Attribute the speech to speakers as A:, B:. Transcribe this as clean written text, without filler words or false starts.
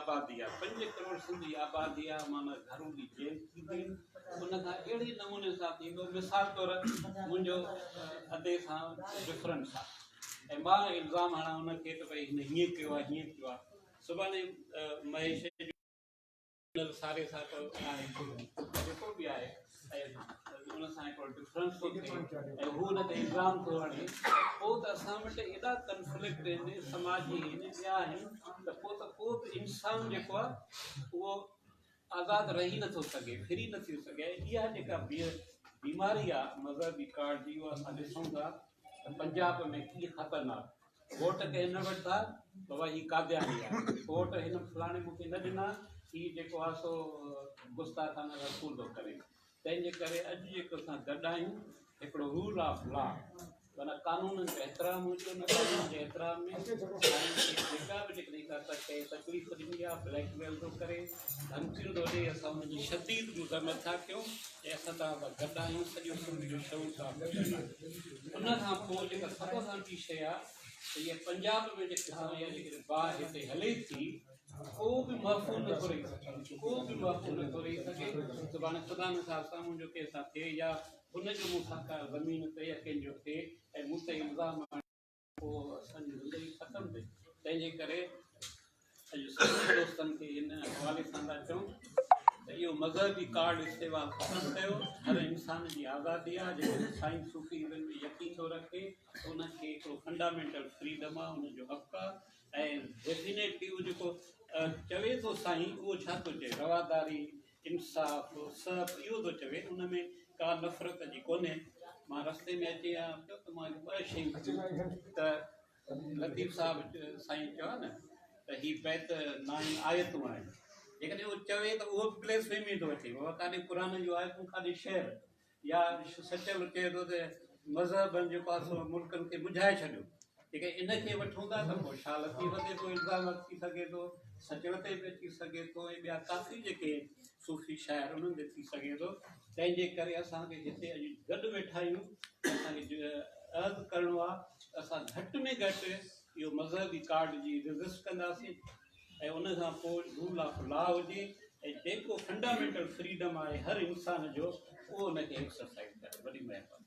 A: آبادي آهي، 5 ڪروڙ سنڌ جي آبادي آهي، معنيٰ گهرو جي جيل ٿيندي، ان کان اهڙي نموني سان ٿيندو. مثال طور منهنجو ادي سان ڊفرنس آهي ۽ مان الزام هڻان ان کي ته ڀئي هن هيئن ڪيو آهي، هيئن ڪيو آهي. سڀاڻي مهيش جو ساري سان ڪو آهي، جيڪو به آهي، ۽ ان سان هڪڙو ڊفرنس ٿو ٿئي ۽ هو ان تي الزام ٿو هڻي، پوء ته اسان وٽ ايڏا ڪنفلڪٽ آهن، سماجي آهن، ٻيا آهن، ته پوء ته ڪو به انسان جيڪو آهي اهو آزاد رهي نٿو سگهي، ڦري نٿي سگهي. اها جيڪا بيماري آهي مذهبي ڪارڊ جي، اها اسان ڏسون ٿا ته پنجاب ۾ ڪيئن خطرناڪ، ووٽ ڪنهن نه وٺتا، بابا هي قادياني آهي، ووٽ هن فلاڻي مون کي نه ڏنا، هي جيڪو آهي سو گستاخانه رسول ٿو ڪري. تنهن جي ڪري اڄ جيڪو اسان گڏ آهيون، هڪڙو رول آف لا معنيٰ قانونن جو احترام هجي، ان قانون جي احترام ۾ سائين کي جيڪا به جيڪڏهن ڪا ڪنهن تڪليف ڏني آهي، بليڪ ميل ٿو ڪري، ڌمڪيون ٿو ڏئي، اسان ان جي شديد مذمت ٿا ڪيون ۽ اسان توهان سان گڏ آهيون. سڄو سنڌ جو شعور توهان سان گڏ آهي. ان کان پوء جيڪا سڀ کان ٻي شيء آهي ته هيء پنجاب ۾ جيڪا اها جيڪڏهن باهه هتي هلي ٿي، ڪو به محفوظ نٿو رهي سگهي، ڪو به محفوظ نٿو رهي سگهي. سڀاڻي خدا نخواسته منهنجو ڪنهن سان ٿئي يا هن جو مون سان ڪا زمين تي يا ڪنهن جو ٿئي ۽ مون تي الزام هڻي، پوء اسان جي زندگي ختم ٿئي. تنهن جي ڪري اڄ سڀني دوستن کي ان حوالي سان ٿا چئون ته اهو مذهبي ڪارڊ استعمال ختم ڪيو. هر انسان جي آزادي آهي، جيڪڏهن سائين صوفي ازم ۾ يقين ٿو رکي ته ان کي هڪڙو فنڊامينٽل فريڊم آهي، ان جو حق آهي ۽ ڊيفينيٽلي اهو جيڪو چوي ٿو سائين، اهو ڇا ٿو چئي؟ رواداري، انصاف، سهپ اهو ٿو چوي، ان ۾ ڪا نفرت جي ڪونهي. مان رستي ۾ اچي آيان پيو ته مان ٻه شيون ته لطيف صاحب سائين چيو آهي نه ته هي بيت ناهن، آيتون آهن. جيڪڏهن اهو چوي ته اهو به بليسفيمي ٿو اچي، بابا ڪاڏي قرآن جون آيتون، ڪاڏي شعر. يا سچل چئي ٿو ته مذهبن جيڪو آهي سو ملڪن کي منجهائي ڇڏيو. جيڪڏهن ان کي وٺون ٿا ته پوء شاهه لطيف تي به الزام اچي سگهي ٿو، سچل تي به اچي سگهي ٿو ۽ ٻيا ڪافي جيڪي صوفي شاعر انهن تي ٿي سگهي ٿو. تنهن جي ڪري اسان کي هتي اڄ گڏ ويٺا آهيون، اسان کي عهد ڪرڻو آهي ته اسان گهٽ ۾ گهٽ اهو مذهبي ڪارڊ جي ريزسٽ ڪنداسين ۽ ان کان پوء رول آف لا هجي ۽ جيڪو فنڊامينٽل فريڊم آهي هر انسان جو، اهو ان کي ايڪسرسائز ڪري. وڏي مهرباني.